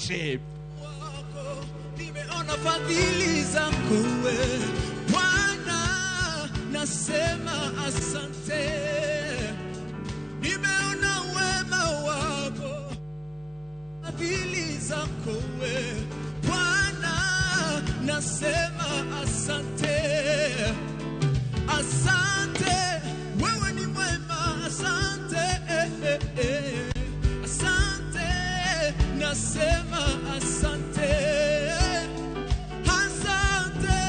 Worship. Nimeona fadhili zako wewe Bwana, nasema asante. Nimeona wema wako, fadhili zako wewe Bwana, nasema asante. Asante, wewe ni mwema, asante, asante, nasema asante. Asante,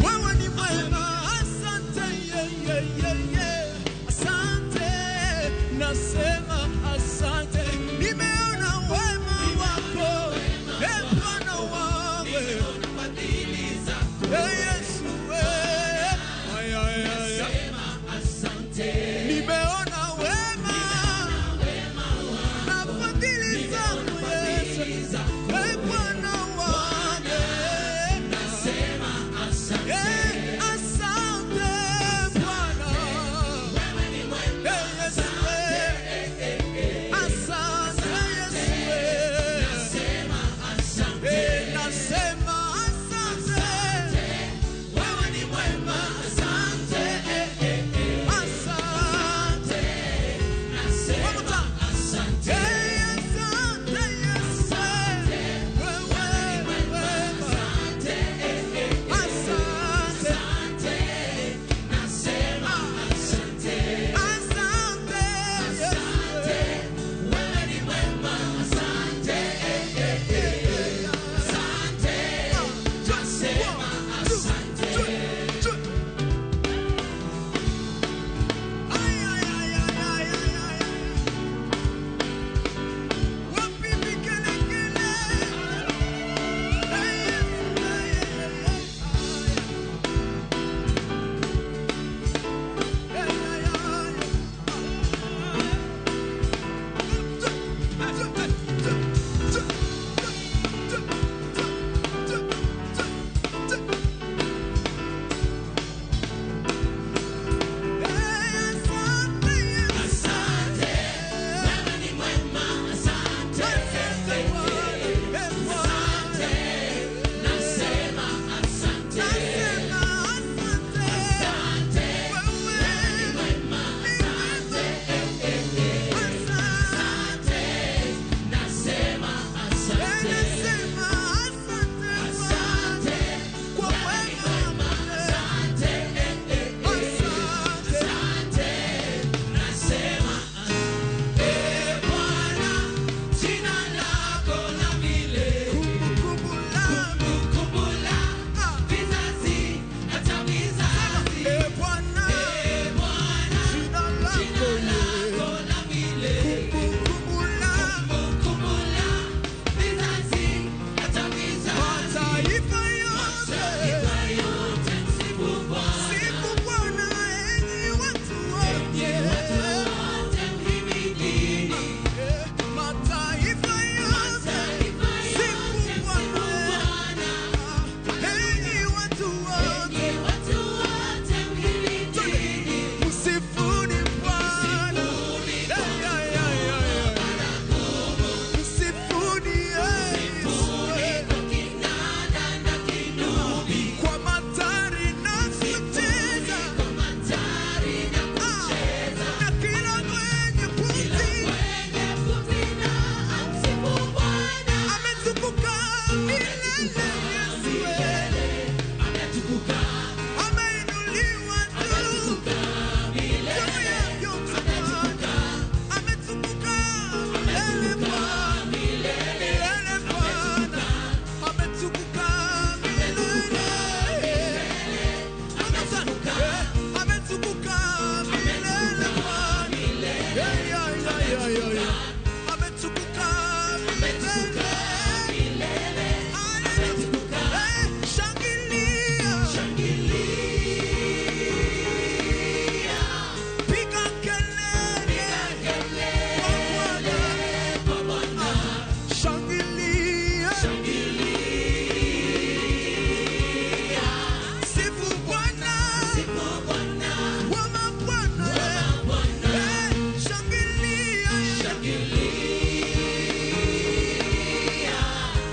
wewe ni mwema, asante, yeah, yeah, yeah, yeah. Asante, nasema asante. Nimeona wema wako, e Bwana wangu, e Yesu.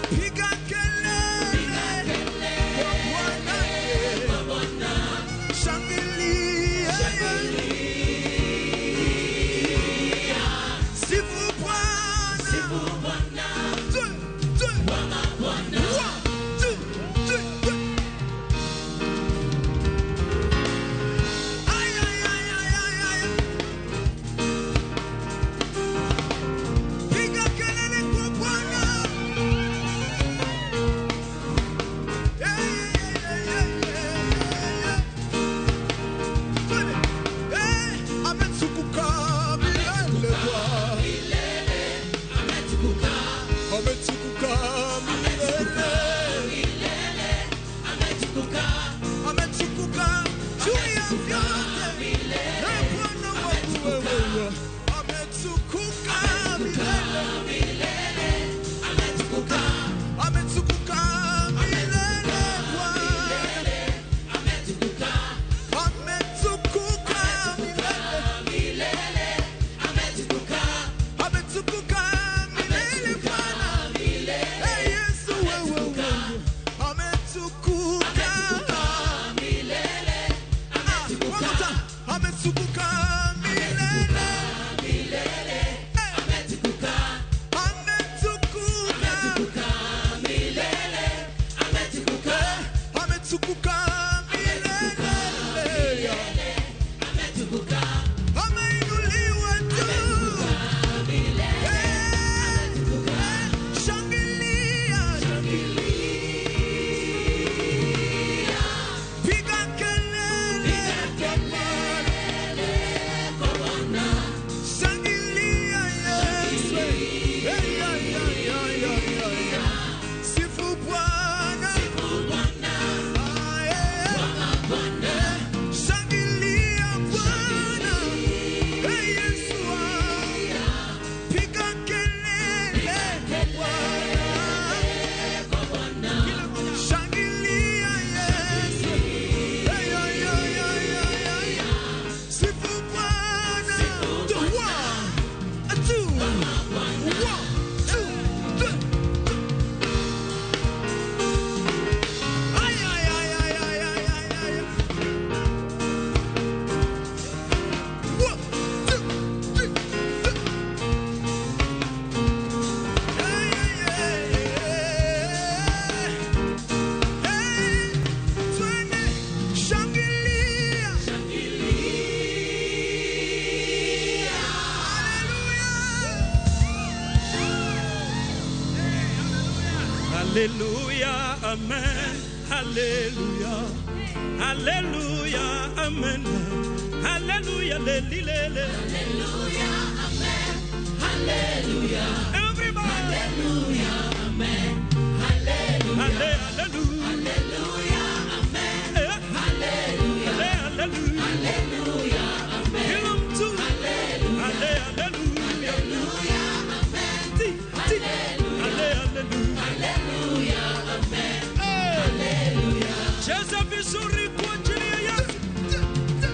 Piga kelele kwa Bwana, shangilia, sifu Bwana. Two, two. 1, 2, 3, 3. Ay, ay, ay, ay, ay, ay. Piga kelele kwa Bwana. Hey, hey, hey, hey, hey, hey. Twende. Hey, ametukuka milele Bwana. Ametukuka milele. Ametukuka juu ya vyote. Ee Bwana wangu wewe. Ametukuka milele. Ametukuka milele Bwana. Ametukuka milele. Ametukuka milele Bwana. Ee Yesu wewe wewe. Ametukuka. Ah, one more time. Ametukuka milele. Eh. Ametukuka. Eh, ametukuka milele. Ameinuliwa juu. Eh, eh, shangilia. Piga kelele kwa Bwana. Shangilia Yesu. Hey, ay, ay, ay, ay, ay, ay. Sifu Bwana. Ah, eh, eh. Shangilia Bwana. Hey, Yesu wangu. Piga kelele kwa Bwana. Shangilia Yesu. Hey, ay, ay, ay, ay, ay. Sifu Bwana. 1, 2, 1, 2, 3. Ay, ay, ay, ay, ay, ay, ay, ay. 1, 2, 3, 3. Hey, hey, hey, hey. Twende, shangilia. Hallelujah, amen. Hallelujah. Hallelujah, amen. Hallelujah, leli, lele. Everybody. Hallelujah. Hallelujah. Hallelujah. Kila mtu. Hallelujah. Ti, ti. Hallelujah. Hey. Cheza vizuri kwa ajili ya Yesu.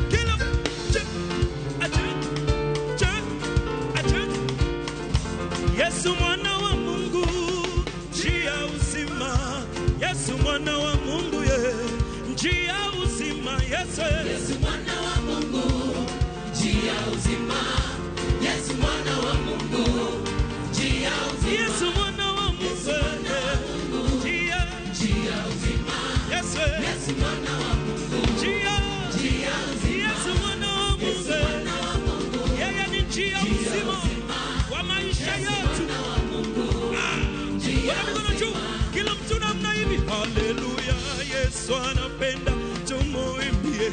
Kila ache, che, ache. Yesu mwana wa Mungu, njia uzima. Yesu mwana wa Mungu, ye, njia uzima. Yesu, Yesu mwana wa Mungu, njia uzima. Yesu mwana wa Mungu, njia uzima. Yesu mwana wa Mungu, njia, Njia uzima. Yesu, Yesu mwana wa Mungu, njia, njia uzima. Yesu mwana wa Mungu, Mwana wa Mungu, yeye ni njia uzima wa maisha yetu. njia Weka mikono juu, kila mtu namna hivi. Haleluya, Yesu anapenda tumuimbie.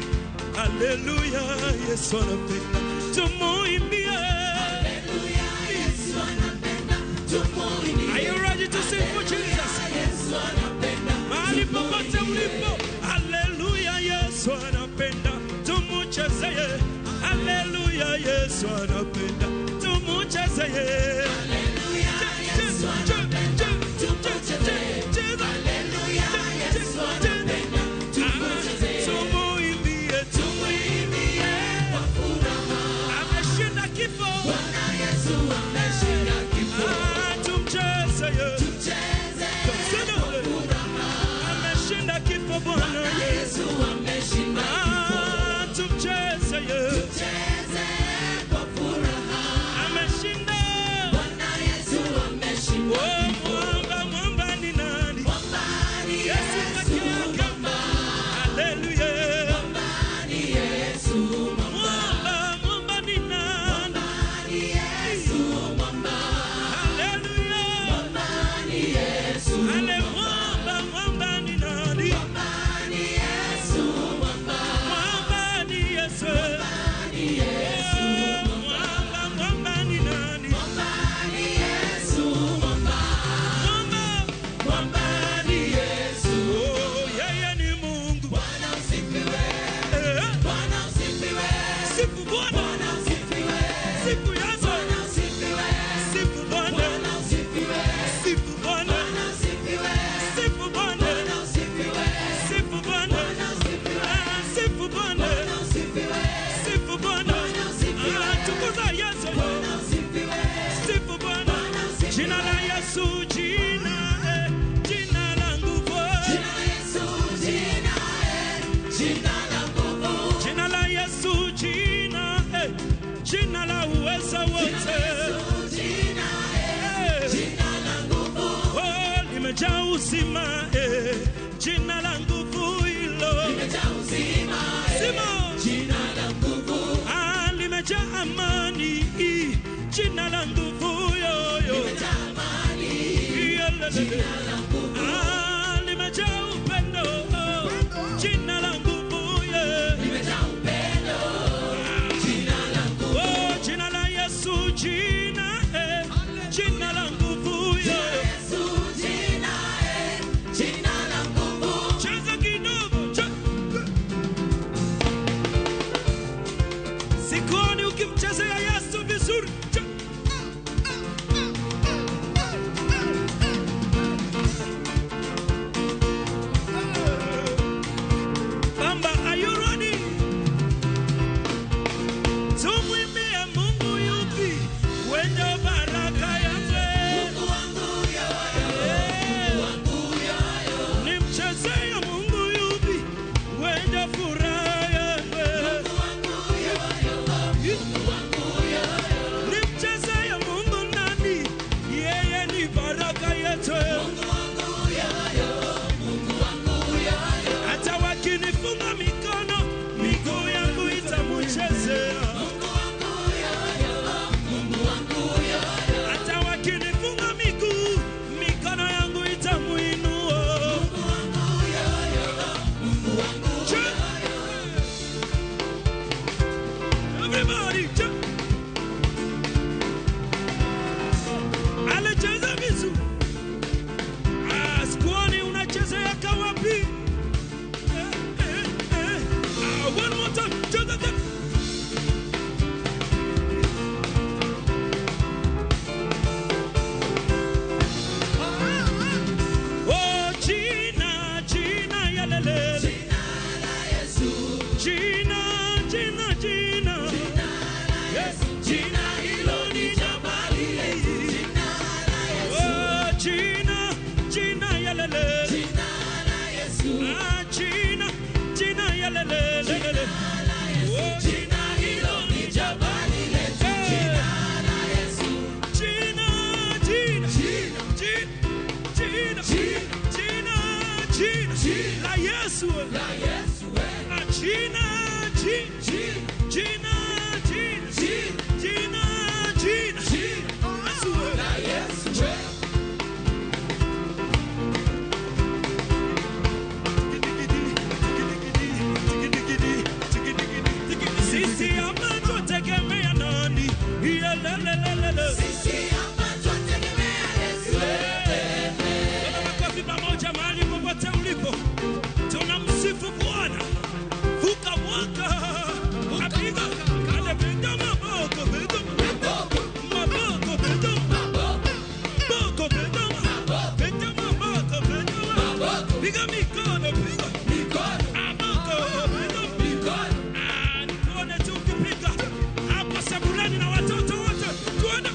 Haleluya, Yesu anapenda tumuimbie. Haleluya, Yesu anapenda tumuimbie. Are you ready to sing for Jesus? Yesu anapenda Mahali popote ulipo, haleluya, Yesu anapenda tumuchezee. Haleluya, Yesu anapenda tumuchezee. Haleluya, Yesu anapenda tumuchezee. Haleluya, Yesu anapenda tumuchezee. Tumuimbie, Tumuimbie kwa furaha. ameshinda kifo. Bwana Yesu ameshinda kifo. Ah, tumchezee. Tumchezee Limejaa uzima, eh, jina la nguvu hilo. Limejaa uzima, Sima. jina la nguvu. Ah, limejaa amani, jina la nguvu yoyo. Limejaa amani, Yelelele. Ah, limejaa upendo, jina la nguvu yeah. limejaa upendo, jina la nguvu. Oh, jina la Yesu, jina, eh, jina la nguvu yeah. Yesu, jina, eh, jina la nguvu. Cheza kidogo, Sikuoni ukimchezea Yesu vizuri. Bamba, are you ready? Tumwimbie Mungu yupi wendo baraka yake. Mungu wangu yoyo, wangu yoyo. Nimchezee Mungu yupi wendo furaha yake. Mungu wangu yoyo, Mungu wangu yoyo. Nimchezee Mungu nani? Yeye ni baraka yetu. Mungu wangu yoyo, Mungu wangu yoyo. Hata wakinifunga mikono, miguu yangu itamuchezea. Mungu wangu yoyo, Mungu wangu yoyo. Hata wakinifunga miguu, mikono yangu itamuinua. Mungu wangu yoyo, Mungu wangu Everybody, jump. Alicheza vizuri. Ah, sikuoni unachezea kawapi? Eh, eh, eh. Ah, one more time. Cheza tena. Oh, jina, jina, yalele. Jina la Yesu, Jina, jina, jina. jina la Yesu, jina hilo ni jabali letu. Jina la Yesu, Oh, jina, jina, yalele. jina la Yesu, Ah, jina, jina, yalele. jina la Yesu, jina hilo ni jabali letu. Jina la Yesu, Jina, jina, jina, jina, jina, jina, jina, Jina. la Yesu. la Yesu, eh. Ah, jina, jina, Jina, jina, jina, jina, jina, jina, jina Yesu. la Yesu, eh. Sisi hapa twategemea nani? Yelelelelele. Sisi hapa twategemea Yesu, eh. Piga makofi pamoja mahali popote ulipo. Tunamsifu Bwana. Vuka mwaka. Apiga. Anapiga maboko, piga maboko, piga maboko, piga piga maboko, piga piga mikono, piga Mikono, maboko, piga mikono. Ah, nikuone tu ukipiga hapo sebuleni na watoto wote. Tuende.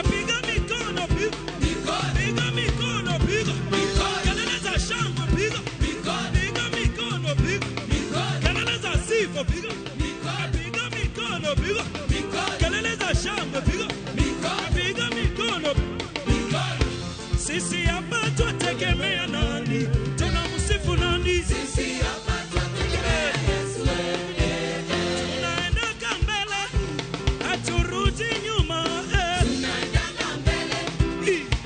Piga mikono, piga. Mikono, Piga mikono, piga. Mikono. Kelele za shangwe, piga. Mikono. Piga mikono, piga. mikono, Kelele za sifa, piga. Mikono. Piga mikono, piga. mikono, Kelele za shangwe, piga. mikono, Piga mikono, mikono. Sisi hapa twategemea nani? Tunamsifu nani? Sisi hapa twategemea Yesu, eh, eh, eh. Tunaendaka mbele, haturudi nyuma. Eh. Tunaendanga mbele,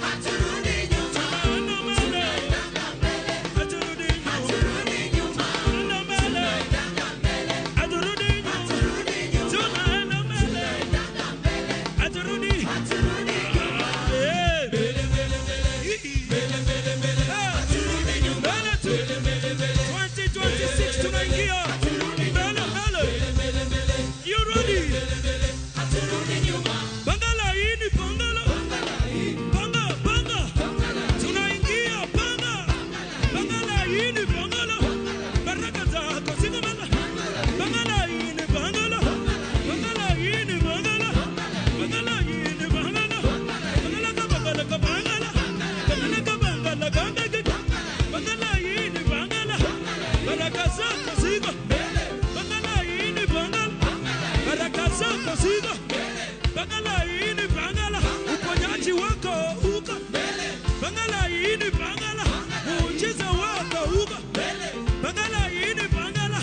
haturudi nyuma. Tunaenda mbele, Tunaendanga mbele, haturudi nyuma. haturudi nyuma. Tunaenda mbele, Tunaendanga mbele, haturudi nyuma. haturudi nyuma. Tunaenda mbele, Tunaendanga mbele, haturudi zako ziko panga laini, pangala uponyaji wako uko panga laini, pangala muujiza wako uko panga laini, pangala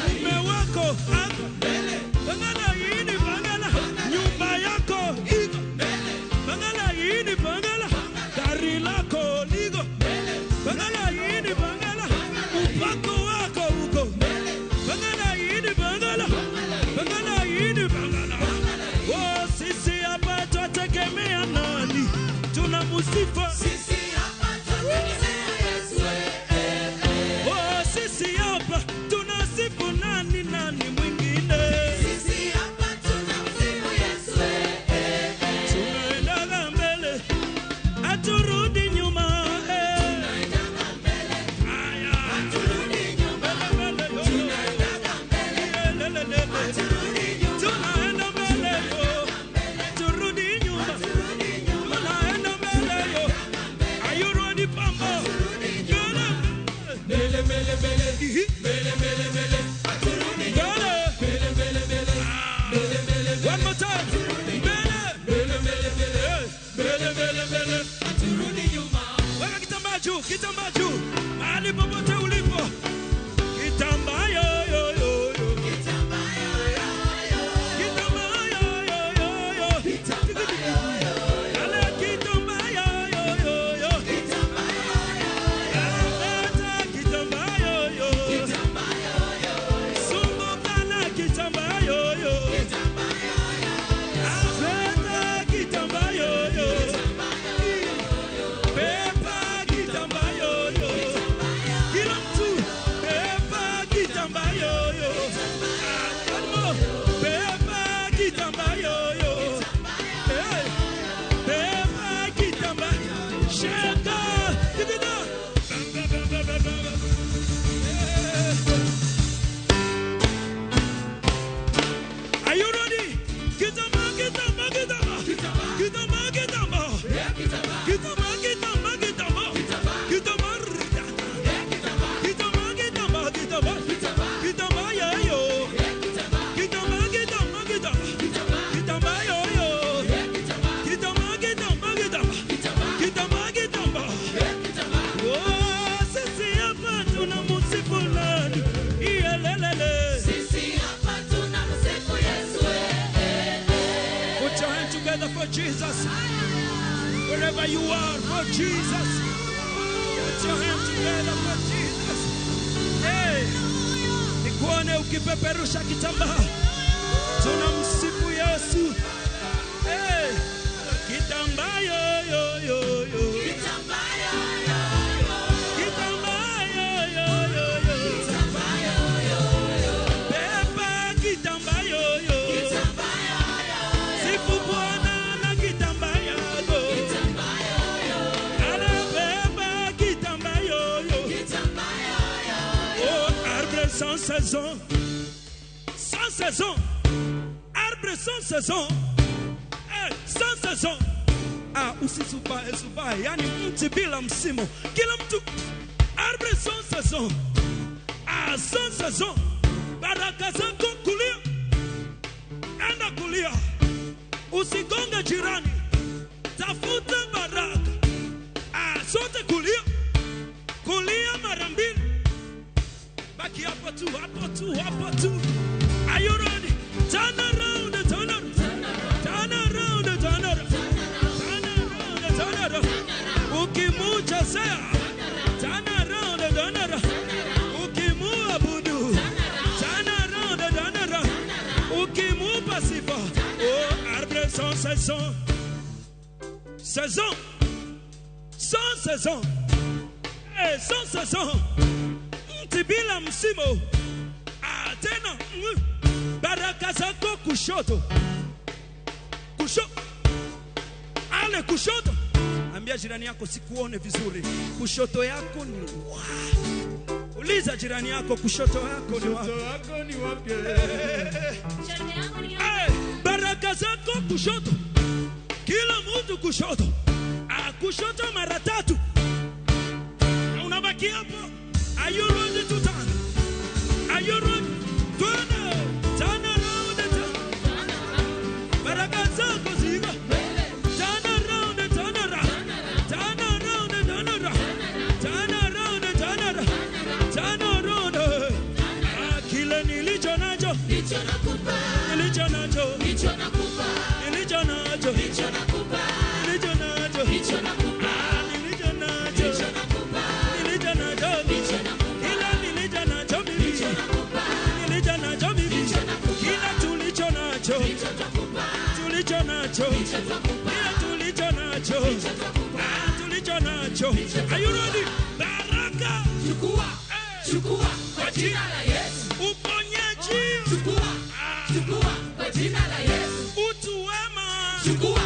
mume wako ako panga laini, pangala nyumba yako iko panga laini, pangala gari lako liko panga laini, pangala upako wako uko panga laini, pangala panga laini, pangala. Oh, sisi hapa twategemea nani? Tunamsifu. Sisi hapa twategemea Yesu, Oh, sisi hapa tunasifu nani? Nani mwingine? Sisi hapa tunamsifu Yesu, Tunaendaga mbele, haturudi nyuma. Tunaendaga mbele, Aya. haturudi nyuma. Mbele, yo. Tunaendaga mbele, Lelelele. haturudi nyuma. Tunaenda mbele, yo. Haturudi nyuma. Haturudi nyuma. Tunaenda mbele, yo. Are you ready, Pambo? Mbele. Mbele, mbele, mbele. Ihi. Mbele, mbele, mbele. Haturudi nyuma. Mbele. Mbele, mbele, mbele. Mbele, mbele, mbele. One more time. Mbele. Mbele, mbele, mbele. Eh. Mbele, mbele, mbele. Haturudi nyuma. Weka kitambaa juu, kitambaa juu. Mahali popote ulipo. Kitambaa yo yo yo yo. Kitambaa yo, yo, yo. Kitambaa yo yo yo yo. Kitambaa yo, yo, yo. Ale kitambaa yo yo yo yo. Kitambaa yo, yo, yo. Aleta kitambaa yo yo. Kitambaa yo, yo, yo. Zunguka na kitambaa yo yo. Kitambaa yo, yo, yo. Aleta kitambaa yo yo. Pepa kitambaa yo yo. Kila mtu pepa kitambaa yo yo. Ah, one more. Pepa kitambaa yo yo. Hey. Pepa kitambaa. Shaka. Tikita. Bam, bam, bam, bam, bam, bam. Hey. Are you ready? Kitambaa, kitambaa, kitambaa. Kitambaa, kitambaa. Kitambaa. Kitambaa, kitambaa, kitambaa. Kitambaa, rita. Kitambaa, kitambaa, kitambaa. Kitambaa, yo, yo. Kitambaa, kitambaa, kitambaa. Kitambaa, yo, yo. Kitambaa, kitambaa, kitambaa. Kitambaa, kitambaa. Oh, sisi hapa tunamsifu nani? Iyelelele. Sisi hapa tunamsifu Yesu, Put your hand together for Jesus. Wherever you are, for Jesus. Put your hand together for Jesus. Hey, nikuone ukipeperusha kitambaa. Tunamsifu Yesu. Hey, kitambaa yo yo yo yo. Kitambaa yo, yo, yo. Kitambaa yo yo yo yo. Kitambaa yo, yo, yo. Pepa kitambaa yo yo. Kitambaa yo, yo, yo. Sifu Bwana na kitambaa yako. Kitambaa yo, yo, yo. Anabeba kitambaa yo yo. Kitambaa yo, yo, yo. Oh, arbre sans saison. Sans saison. Arbre sans saison. Eh, sans saison. Ah, usisubae subae, yani mti bila msimu. Kila mtu arbre sans saison. Ah, sans saison. Baraka zako kulia. Enda kulia. Usigonge jirani. Tafuta baraka. Ah, sote kulia. Kulia mara mbili. Baki hapo tu, hapo tu, hapo tu. Are you ready? Turn around, turn around. Turn around, turn around. Turn around, turn around. Ukimuchezea. Turn around, turn around. Ukimuabudu. Turn around, turn around. Ukimupa sifa. Oh, arbre sans saison. Saison. Sans saison. Eh, sans saison. Mti bila msimu. Ah, tena Baraka zako kushoto. Kushoto. Ale kushoto. Ambia jirani yako sikuone vizuri. Kushoto yako ni wapi? Uliza jirani yako kushoto yako ni wapi? Mtoto wako ni wapi? Eh, baraka zako kushoto. Kila mtu kushoto. Ah, kushoto mara tatu. Na unabaki hapo. Are you ready to turn? Are you ready? Turn. Turn around. Turn. Hicho nakupa. Nilicho nacho. Hicho nakupa. Nilicho nacho. Hicho nakupa. Ah, nilicho nacho. Hicho nakupa. Nilicho nacho. Hicho nakupa. Kila nilicho nacho mimi. Hicho nakupa. Nilicho nacho mimi. Hicho nakupa. Kila tulicho nacho. Hicho twakupa. Tulicho nacho. Hicho twakupa. Kila tulicho nacho. Hicho twakupa. Ah, tulicho nacho. Are you ready? Baraka. Chukua. Eh. Chukua kwa jina la Yesu. Uponyaji. Chukua. Chukua kwa jina la Yesu. Utu wema. Chukua.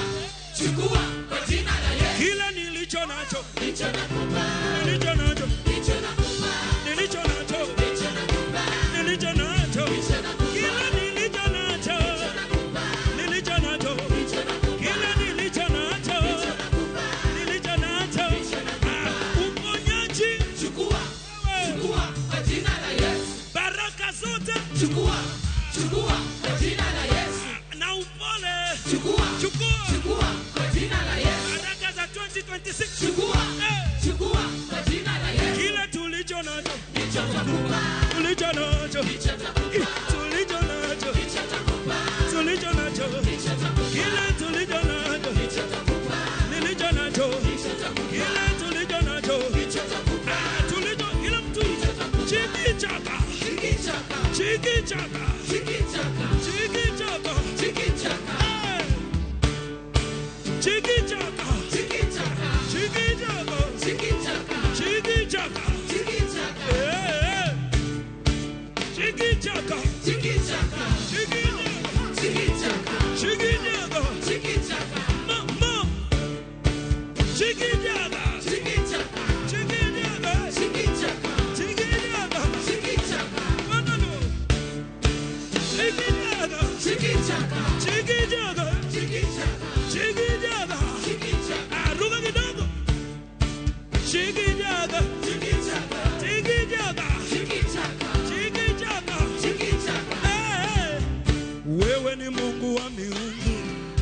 Chukua kwa jina la Yesu. Kila nilicho nacho. Hicho nakupa. Nilicho nacho. Hicho nakupa. Nilicho nacho. Hicho nakupa. Nilicho nacho. Hicho nakupa. Kila nilicho nacho. Nakupa. Nilicho nacho. Hicho nakupa. Kila nilicho nacho. Nakupa. Nilicho nacho. Ah, uponyaji. Chukua. Chukua kwa jina la Yesu. Baraka zote Chukua. Chukua kwa jina la Yesu. na upole. Chukua. Chukua. Chukua kwa jina la Yesu. Baraka za 2026. Chukua. Eh. Chukua kwa jina la Yesu. Kila tulicho nacho. Hicho twakupa. Tulicho nacho. Hicho twakupa. Tulicho nacho. Hicho twakupa. Tulicho nacho. Hicho twakupa. Kila tulicho nacho. Hicho twakupa. Nilicho nacho. Hicho twakupa. Kila tulicho nacho. Hicho twakupa. Ah, tulicho kila mtu. Chiki chaka. Chiki chaka. Chiki chaka. Chiki chaka. Chiki chaka. Chiki chaka. Eh. Chiki chaka. Chiki chaka. Chiki chaka. Chiki chaka. Chiki chaka. Chiki chaka. Eh, eh. Chiki chaka. Chiki chaka. Chiki chaka. Chiki chaka. Chiki chaka. Chiki chaka. Mama. Chiki chaka. Chiki chaka. Chiki chaka. Chiki chaka. Chiki chaka. Chiki chaka. Manano. Chiki chaka. Chiki chaka. Chiki chaka. Chiki chaka. Chiki chaka. Chiki chaka. Aruka kidogo. Chiki chaka. Chiki chaka. Chiki chaka. Chiki chaka. Chiki chaka. Chiki chaka. Eh, eh. Wewe ni Mungu wa miungu,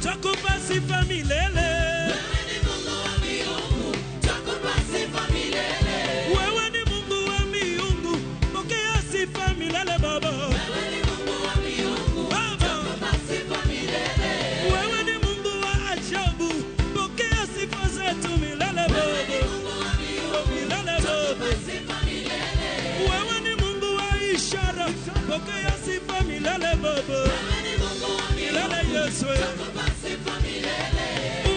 takupa sifa milele. Wewe ni Mungu wa miungu, twakupa sifa milele. Wewe ni Mungu wa miungu, pokea sifa milele Baba. Wewe ni Mungu wa miungu, Baba, twakupa sifa milele. wewe ni Mungu wa ajabu, pokea sifa zetu milele Wewe ni Baba. Mungu wa miungu, Milele Baba. twakupa sifa milele. Wewe ni Mungu wa ishara, pokea sifa milele Baba. Wewe ni Mungu wa Milele miungu, Yesu. twakupa sifa milele.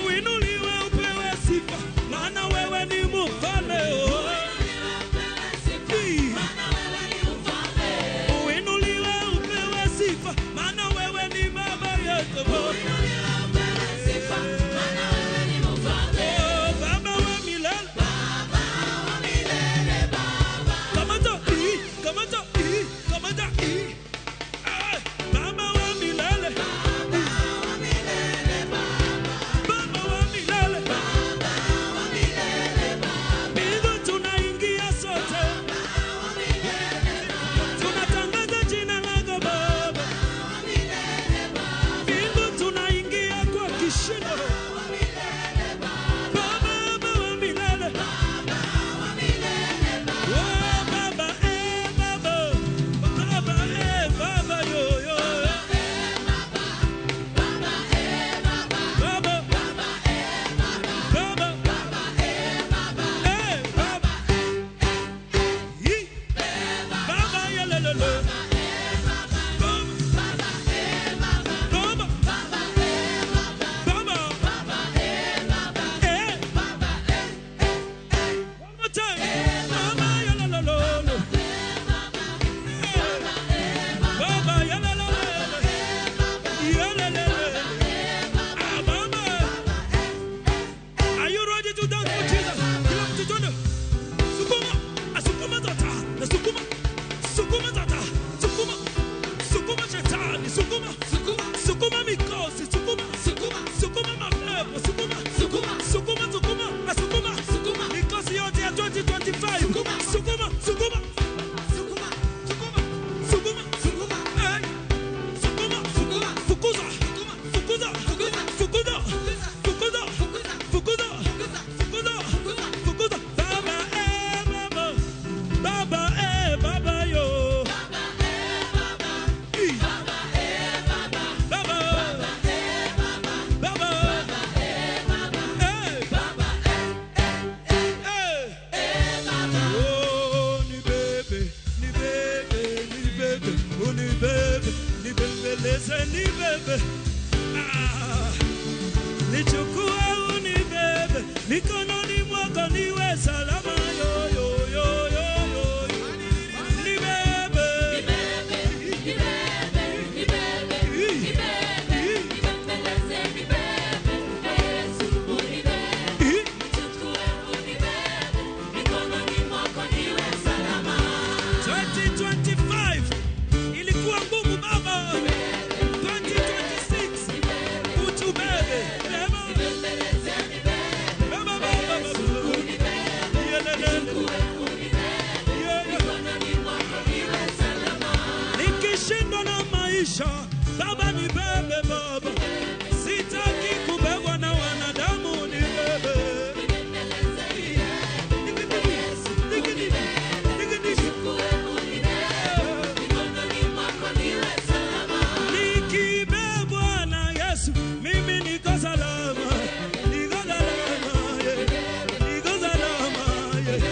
Uinuliwe upewe sifa, maana wewe ni mfalme. Oh. Upewe sifa, maana wewe ni mfalme. Uinuliwe upewe sifa, maana wewe ni baba yetu. Uinuliwe upewe sifa, maana wewe ni mfalme. Oh, Baba wa milele. Baba wa milele, Baba. Kamata i, kamata i, kamata i. Ah, Baba wa milele. Baba wa milele, Mikononi mwako niwe salama. Yo, yo, yo, yo, yo. Nibebe. Nibebe, nibebe, nibebe, nibebe, nibembeleze, nibebe, Yesu unibebe, nichukue unibebe, mikononi mwako niwe salama. 2025 ilikuwa ngumu baba. 2026 utubebe. Beba. Nibembeleze, nibebe, Beba, baba, baba. Yelelele. unibebe, Yeah, yeah. mikononi mwako niwe salama. Nikishindwa na maisha, baba nibebe baba. Sitaki kubebwa na wanadamu, nibebe. Nibembeleze, nibebe, Yesu unibebe, nichukue unibebe, mikononi mwako niwe salama. Nikibebwa na Yesu, mimi niko salama. Niko salama, yeah. Niko salama, yeah.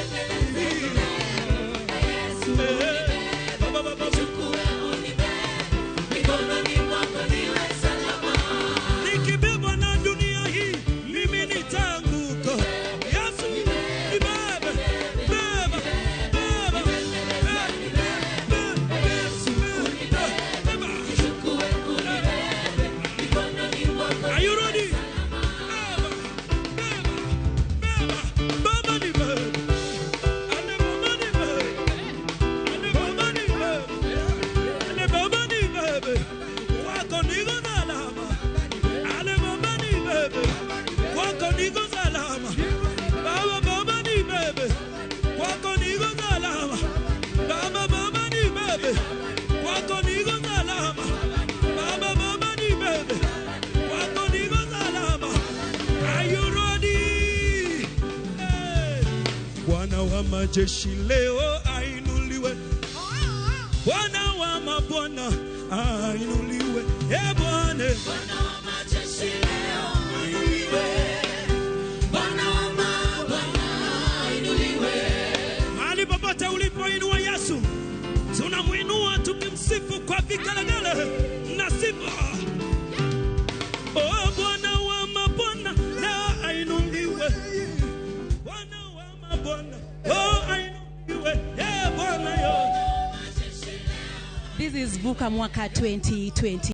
Yesu Eh, baba, baba, nichukue unibebe, mikononi mwako niwe salama. Nikibebwa na dunia hii, mimi nitaanguka. Yesu, nibebe, beba, beba, beba, beba, beba. Nichukue unibebe, mikononi mwako Are you ready? Beba, beba, beba, baba nibebe. Ane baba nibebe. Ane baba nibebe. Ane baba nibebe. Kwako niko salama. Ale baba nibebe. Kwako niko salama. Baba, baba nibebe. Kwako niko salama. Baba, baba nibebe. Kwako niko salama. Baba, baba nibebe. Kwako niko salama. Are you ready? Hey. Bwana wa majeshi leo ainuliwe. Bwana wa mabwana ainuliwe. E Bwana. Bwana wa majeshi leo ainuliwe. Bwana wa mabwana ainuliwe. Mahali popote ulipoinua Yesu, tunamwinua tukimsifu kwa vigelegele na sifa. Oh, Bwana wa mabwana leo ainuliwe. Bwana wa mabwana, oh, ainuliwe. Eh, Bwana yo. This is Vuka Mwaka 2020.